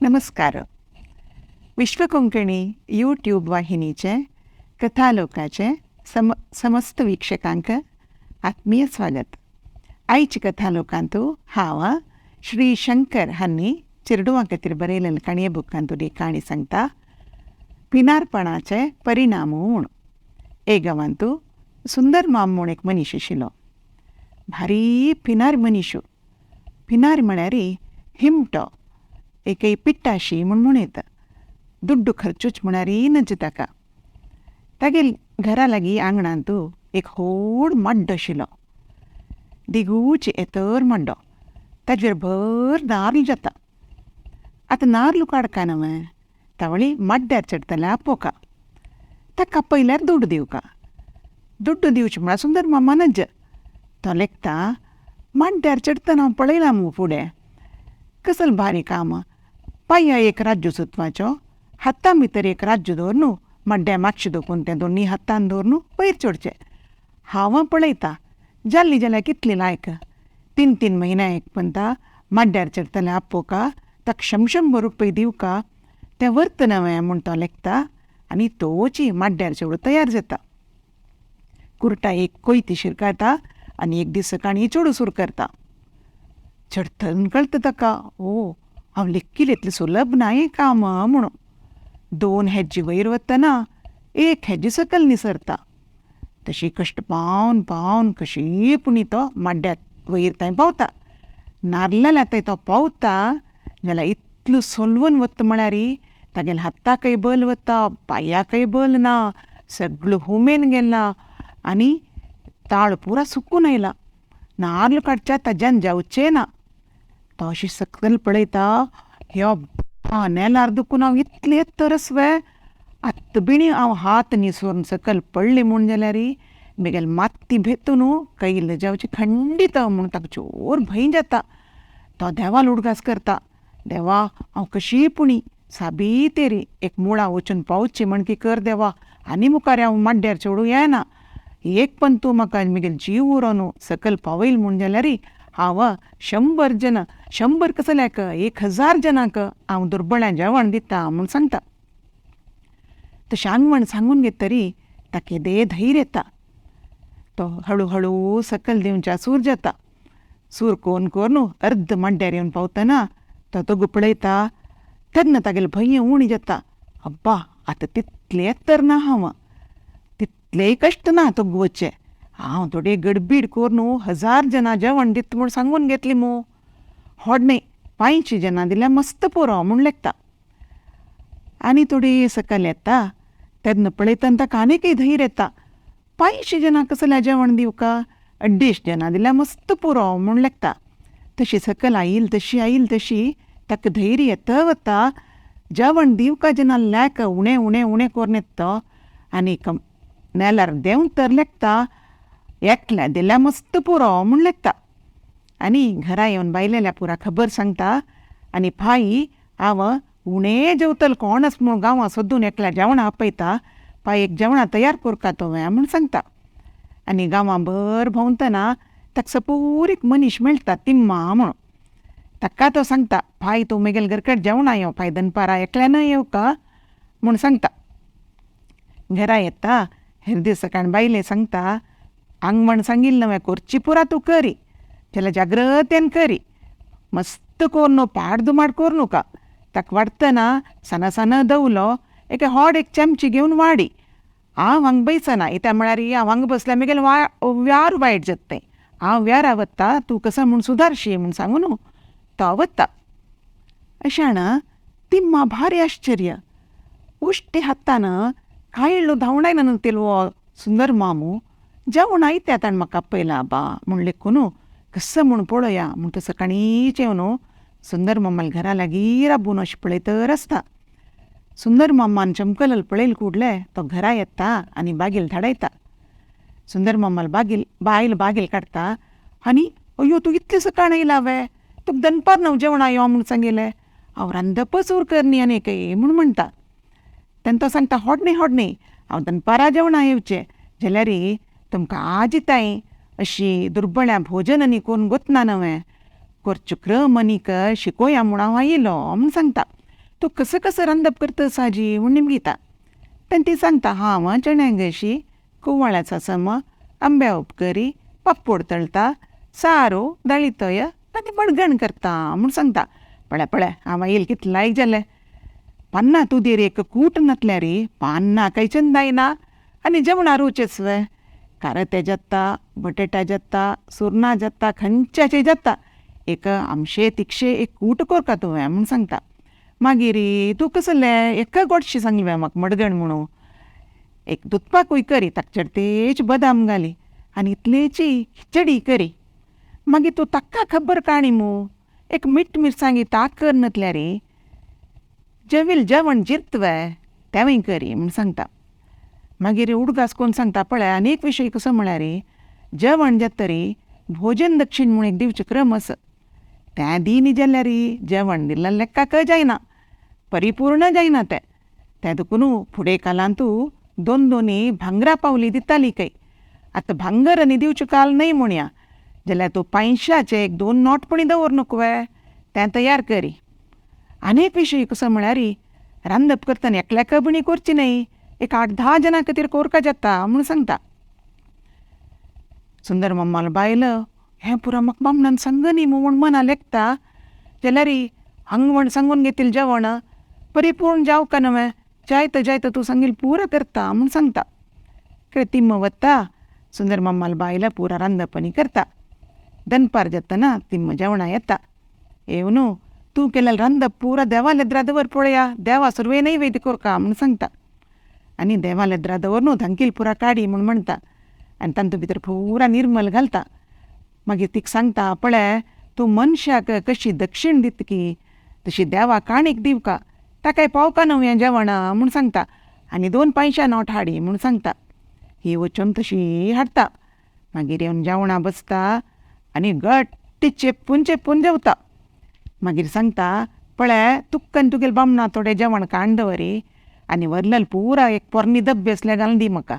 नमस्कार. विश्वकोंकणी यूट्यूब वाहिनीचे कथालोकाचे समस्त वीक्षकांक आत्मीय स्वागत. आयच्या कथालोकांतु हांव श्री शंकर हांणी चेरडुवां खातीर बरयलेले काणये बुकांतु एक काणी सांगता, पिनारपणाचे परिणाम म्हूण. एक गांवांतु सुंदर माम म्हूण एक मनीस आशिल्लो. भारी पिनार मनीस. पिनार म्हळ्यार हिमटो, एकय पिट्टाशी म्हूण म्हणयता. दुड्डू खर्चूच म्हळ्यार नज ताका. तागेल घरा लागीं आंगणांतु एक व्हड माड्डो आशिल्लो, दिगूच एतर माड्डो. ताजेर भर नार्ल जाता. आतां नार्ल काडका न्हय, तावळी माड्ड्यार चडटले आपोवका, ताका पयल्यार दुड्डू दिवका. दुड्डू दिवचे म्हळ्यार सुंदर मामा नज. तो लेखता, माड्ड्यार चडटना हांव पळयलां मगो फुडें कसल भारी काम. पांया एक राज्य सुतवाचो, हातां भितर एक राज्य दवर न्हू, माड्ड्या मातशें दोकून तें दोनी हातान दवर न्हू वयर चडचें. हांव पळयता जाल्ली जाल्यार कितली लायक. तीन तीन म्हयन्या एक पंता माड्ड्यार चडटलें आपोवका, ताका 100 रुपया दिवका, तें वर्त नवें म्हूण तो लेखता आनी तोची माड्ड्यार चडूं तयार जाता. कुर्टा एक कोयती शिरकायता आनी एक दीस सकाळीं चडूं सुरू करता. चडटन कळटा ताका, ओ हांव लेखील इतलें सुलभ ना हें काम म्हणून. 2 हेज्जी वयर वतना 1 हेज्जी सकयल निसरता. तशी कश्ट पावन पावन कशी पुणी तो माड्ड्यात वयर थंय पावता. नारला थंय तो पावता जाल्यार इतलो सोलवून वता म्हळ्यार तागेल्या हाताकय बल वता, पांयाकय बल ना, सगळो हुमेन गेला आनी ताळ पुरा सुकून आयला. नार्ल काडच्या ताज्यान जावचें ना. तो अशी सकयल पळयता, ह्या नेलार दुखून हांव इतलें तरस वे, आत्त बिणी हांव हात निसरून सकयल पडली म्हूण जाल्यार म्हगेले मात्ती भेतून कैल जावची खंडीत म्हूण ताका जोर भंय जाता. तो देवाल उडगास करता, देवा हांव कशी पुणी साबी तेरी एक मुळां वचून पावची म्हण की कर देवा, आनी मुखार हांव माड्ड्यार चडूं येना, एक पण तूं म्हाका म्हगेलो जीव उरो न्हू सकयल पावयल म्हूण जाल्यार हांव 100 जन, 100 कसल्याक 1000 जनांक हांव दुर्बळ्यां जेवण दिता म्हूण सांगता. तशें आंगवण सांगून घेतरी ताका येदें धैर्य येता. तो हळू हळू सकयल दिवच्या सूर जाता. सूर कोन कोरून अर्द माड्ड्यार येवन पावतना तो दोगू पळयता, तेन्ना तागेलें भंय उणी जाता. अब्बा आतां तितलें तर ना हांव, तितलेंय कश्ट ना दोगू वचचें, हांव थोडे गडबीड करून 1000 जनां जेवण दिता म्हूण सांगून घेतली मू, होड न्हय 500 जनां दिल्यार मस्त पुरो म्हूण लेखता. आनी थोडी सकयल येता तेन्ना पळयतना ताका आनीकय धैर्य येता. 500 जनां कसल्या जेवण दिवका, 250 जनां दिल्यार मस्त पुरो म्हूण लेखता. तशी सकयल आयल तशी आयल तशी ताका धैर्य येता वता. जेवण दिवका जना लेक उणें उणें उणें करून येता आनी नेलार देंव तर लेखता, एकल्या दिल्यार मस्त पुरो म्हूण लेखता. आनी घरा येवन बायलेल्या पुरा खबर सांगता आनी पाई हांव उणें जेवतल कोणच म्हूण गांवां सोदून एकल्या जेवणां आपयता, पाय एक जेवणां तयार करका तो म्हूण सांगता. आनी गांवां भर भोंवतना ताका सपूर एक मनीस मेळटा, तिम्मा म्हणून. ताका तो सांगता, पाय तूं म्हगेले घरकडेन जेवणां यो, पाय दनपारां एकल्यानय येवका म्हूण सांगता. घरा येता हेर दीस सकाळीं बायले सांगता, आंगवण सांगिल्लें नवें करची पुरा तूं करी, जाल्यार जाग्रतेन करी, मस्त करून पाड दुमाड करूं नाका. ताका वाडटना सान सान दवलो एके होड एक चमची घेवन वाडी, हांव हांगा बैसना, इत्या म्हळ्यार हांव हांगा बसल्यार म्हगेलें व्यार वायट जाता तें, हांव व्यारा वता तूं कसो म्हूण सुदारशी म्हूण सांगून न्हू तो वता. अशान तिम्मा भारी आश्चर्य, उश्टी हातान कायळो धांवडायना न्हू तेलवो सुंदर मामू, जेवण आयत्या ताणें म्हाका आपयलां बा म्हूण लेखून कसो म्हूण पळोवया म्हूण तो सकाळींच येवन सुंदर मामाल्या घरा लागीं राबून अशें पळयतर आसता. सुंदर मामान चमकलल पळयल कुडले तो घरा येता आनी बागील धाडयता. सुंदर मामाल बागील बायल बागील काडटा आनी अयो तूं इतले सकाळ येयला वे, तुका दनपार न्हू जेवणां यो म्हूण सांगिल्लें, हांव रांदपच उर करनी आनी एकय म्हूण म्हणटा. तेन्ना तो सांगता, होड न्ही होड न्ही, हांव दनपारां जेवणां येवचें जाल्यार तुमकां आजिताय अशी दुर्बळ्यां भोजन आनी कोन्न गोतना नवें करचो क्रम आनीक शिकोया म्हूण हांव आयिल्लो म्हूण सांगता. तूं कसं कसं रांदप करता साजी म्हूण निमगिता. तेन्ना ती सांगता, हांव चण्यांगशी, कुवाळ्याचा सम, आंब्या उपकरी, पाप्पोड तळता, सारो, दाळी तोय आनी मडगण करता म्हूण सांगता. पळय पळय हांव येयल कितलें लायक जालें. पान्ना तुदेर एक कूट नातल्यार पान्ना काय चंदायना आनी जेवणा रुचेच वे. कारते जाता, बटेटा जाता, सुरणां जाता, खंयच्याचेय जाता, एक आमशे तिखशे एक कूट कोरका तुवें म्हूण सांगता. मागीर तूं कसलें एका गोडशें सांगलें म्हाका मडगण म्हणून. एक दुदपाकूय करी, ताका चडतेच बदाम घाली आनी इतलेची खिचडी करी. मागीर तूं ताका खबर काणी मू, एक मीठ मिरसांगी ताक कर नातल्यार जेवील जेवण जिरतवे तेंवूय करी म्हूण सांगता. मागीर उडगास कोन्न सांगता, पळय आनी एक विशय कसो म्हळ्यार जेवण जातरी भोजन दक्षीण म्हूण एक दिवचो क्रम आसा. तें दिनी जाल्यार जेवण दिल्लें लेक्काक जायना, परिपूर्ण जायना तें. तें देखून फुडें कालांतू दोन दोनी भांगरा पावली दिताली खंय. आतां भांगर आनी दिवचें काल न्हय म्हणया, जाल्यार तूं पांयशाचे एक दोन नोट पुणी दवर नको वे, तें तयार करी. आनी एक विशय कसो म्हळ्यार रांदप करतना एकल्याक बी करची न्हय, एक 8-10 जाणां खातीर कोरका जाता म्हूण सांगता. सुंदर मम्मालो बायल हें पुरा म्हाका बामणान सांग न्ही म्हूण मना लेखता, जाल्यार हांगा म्हण सांगून घेतील जेवण परिपूर्ण जावका न्हय, जायत जायत तूं सांगील पुरा करता म्हूण सांगता. कितें तिम्म वता, सुंदर मम्मालो बायल पुरा रांदप आनी करता. दनपार जातना तिम्म जेवणां येता, येवन तूं केलेलें रांदप पुरा देवा लेद्रा दवर पळया, देवा सुरवे नैवेद्य कोरका म्हूण सांगता. आनी देवा लेद्रा दवर न्हू धांकील पुरा काडी म्हूण म्हणटा आनी तातूंत भितर पुरा निर्मल घालता. मागीर तिका सांगता, पळय तूं मनशाक कशी दक्षीण दितकी तशी देवा काणीक दिवका, ताकाय पावका न्हू हें जेवण म्हूण सांगता. आनी दोन पांयशां नोट हाडी म्हूण सांगता. ही वचून तशी हाडटा. मागीर येवन जेवणां बसता आनी घट्ट चेपून चेपून जेवता. मागीर सांगता, पळय तुका आनी तुगेले बामणा थोडें जेवण काण दवरी आनी व्हरलेलें पुरा एक पोरणी डब्बे आसल्यार घालून दी म्हाका,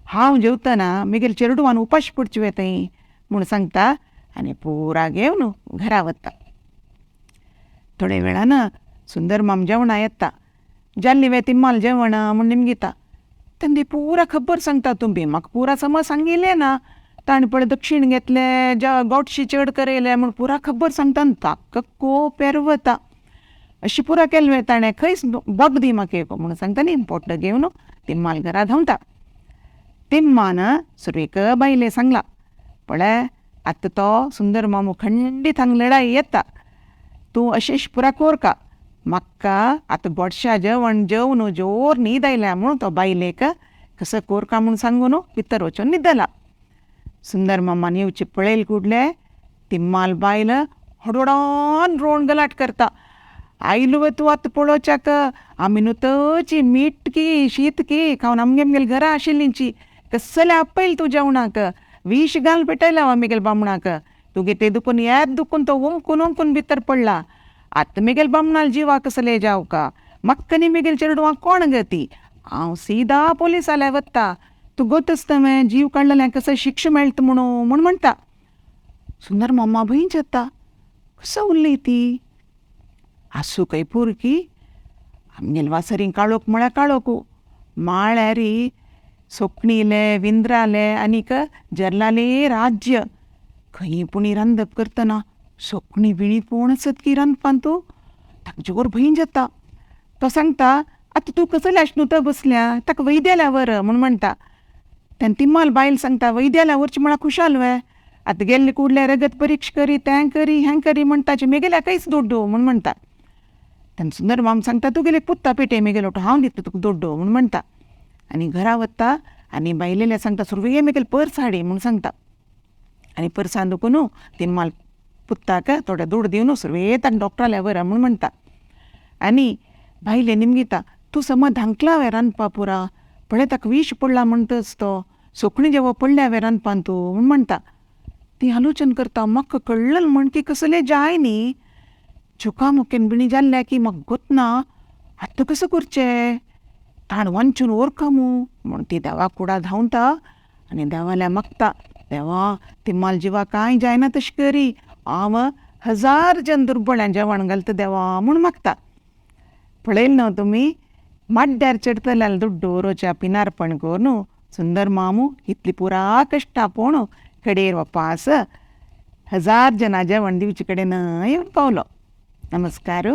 हांव जेवतना म्हगेल्या चेडवान उपाशी पडचें वे थंय म्हूण सांगता आनी पुरा घेवन घरा वता. थोडे वेळान सुंदर माम जेवणां येता, जाल्ली वे तिम्माल जेवण म्हूण निमगिता. तेन्ना ती पुरा खबर सांगता, तुमी म्हाका पुरा समज सांगिल्लें ना, ताणें पळय दक्षीण घेतलें, गोडशी चड करयलें म्हूण पुरा खबर सांगता. ताका कोप एरवता, अशी पुरा केलें ताणें, खंयच बोट दी म्हाका एक म्हूण सांगता न्ही. बोट घेवन तिम्माल घरा धांवता. तिम्मान सुरवेक बायले सांगला, पळय आतां तो सुंदर मामू खंडीत हांगा लडाई येता, तूं अशेंच पुरा कोरका, म्हाका आतां गोडशा जेवण जेवन जोर न्हीद आयल्या म्हूण तो बायलेक कसो कोरका म्हूण सांगून भितर वचून न्हिदला. सुंदर मामान येवचे पळयल कुडले तिम्माल बायल हडवडान रोण गलाट करता, आयलो वे तूं आतां पळोवच्याक, आमी न्हू तची मीठ की शीत की खावन आमगे आमगेले घरा आशिल्लींची, कसलें आपयल तूं जेवणाक, विश घाल पेटयला आमगेले बामणाक, तुगे ते दुखून येत दुखून तो ओंकून ओंकून भितर पडला, आतां म्हगेले बामणाल जिवा कसले जावका, म्हाका न्ही म्हगेले चेडवांक कोण गती, हांव सीधा पोलिसाल्या वता, तूं गोतस तुवें जीव काडलेल्या कसो शिक्षा मेळटा म्हणून म्हूण म्हणटा. सुंदर मम्मा भंय जाता, कसो उलयली ती, आसूं खंय पुरकी, आमगेले वासरी काळोख म्हळ्यार काळोख, माळ्यार सोकणीले विंद्राले आनीक जर्लाले राज्य, खंय पुणी रांदप करतना सोकणी बिणी कोण आसत की रांदपान तूं, ताका जोर भंय जाता. तो सांगता, आतां तूं कसले आशनुता बसल्या, ताका वैद्याल्या व्हर म्हूण म्हणटा. तेन्ना तिम्माल बायल सांगता, वैद्याल्या व्हरचें म्हळ्यार खुशाल वे, आतां गेल्ले कुडले रगत परीक्षा करी, तें करी, हें करी म्हणटाचे, मेगेल्या खंयच दुड्डू म्हूण म्हणटा. तेन्ना सुंदर माम सांगता, तुगेले पुत्ता पेटे मेगेलो हांव दिता तुका दुड्डू म्हूण म्हणटा. आनी घरा वता आनी बायलेल्या सांगता, सुरवे मेगेले पर्स हाडी म्हूण सांगता. आनी पर्सान दुखून तिम्माल पुत्ताक थोडे दुड दिवन सुरवे ताका डॉक्टराल्या व्हर म्हूण म्हणटा. आनी बायले निमगिता, तूं समज धांकला वे रांदपा पुरा, पळय ताका विश पडला म्हणटच तो, सोकणी जेवो पडल्या वे रांदपान तूं म्हूण म्हणटा. ती आलोचन करता, म्हाका कळ्ळें म्हण की कसलें जाय न्ही, चुकामुकेन बिणी जाल्ल्या की म्हाका गोतना, आतां कसो करचें, ताण वांचून ओरका मू म्हूण ती देवा कुडा धांवता आनी देवाल्या मागता, देवा तिम्माल जिवा कांय जायना तशें करी, हांव 1000 जन दुर्बळ्यां जेवण घालता देवा म्हूण मागता. पळयलें न्हू तुमी, माड्ड्यार चडतल्यान दुड्डू ओरोच्या पिनारपण करून सुंदर मामू इतली पुरा कश्टां पळोवन कडेर वपास 1000 जनां जेवण दिवचे कडेन येवन पावलो. नमस्कार.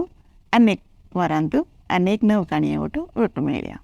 अनेक वरांत अनेक नव काणये वटू मेळया.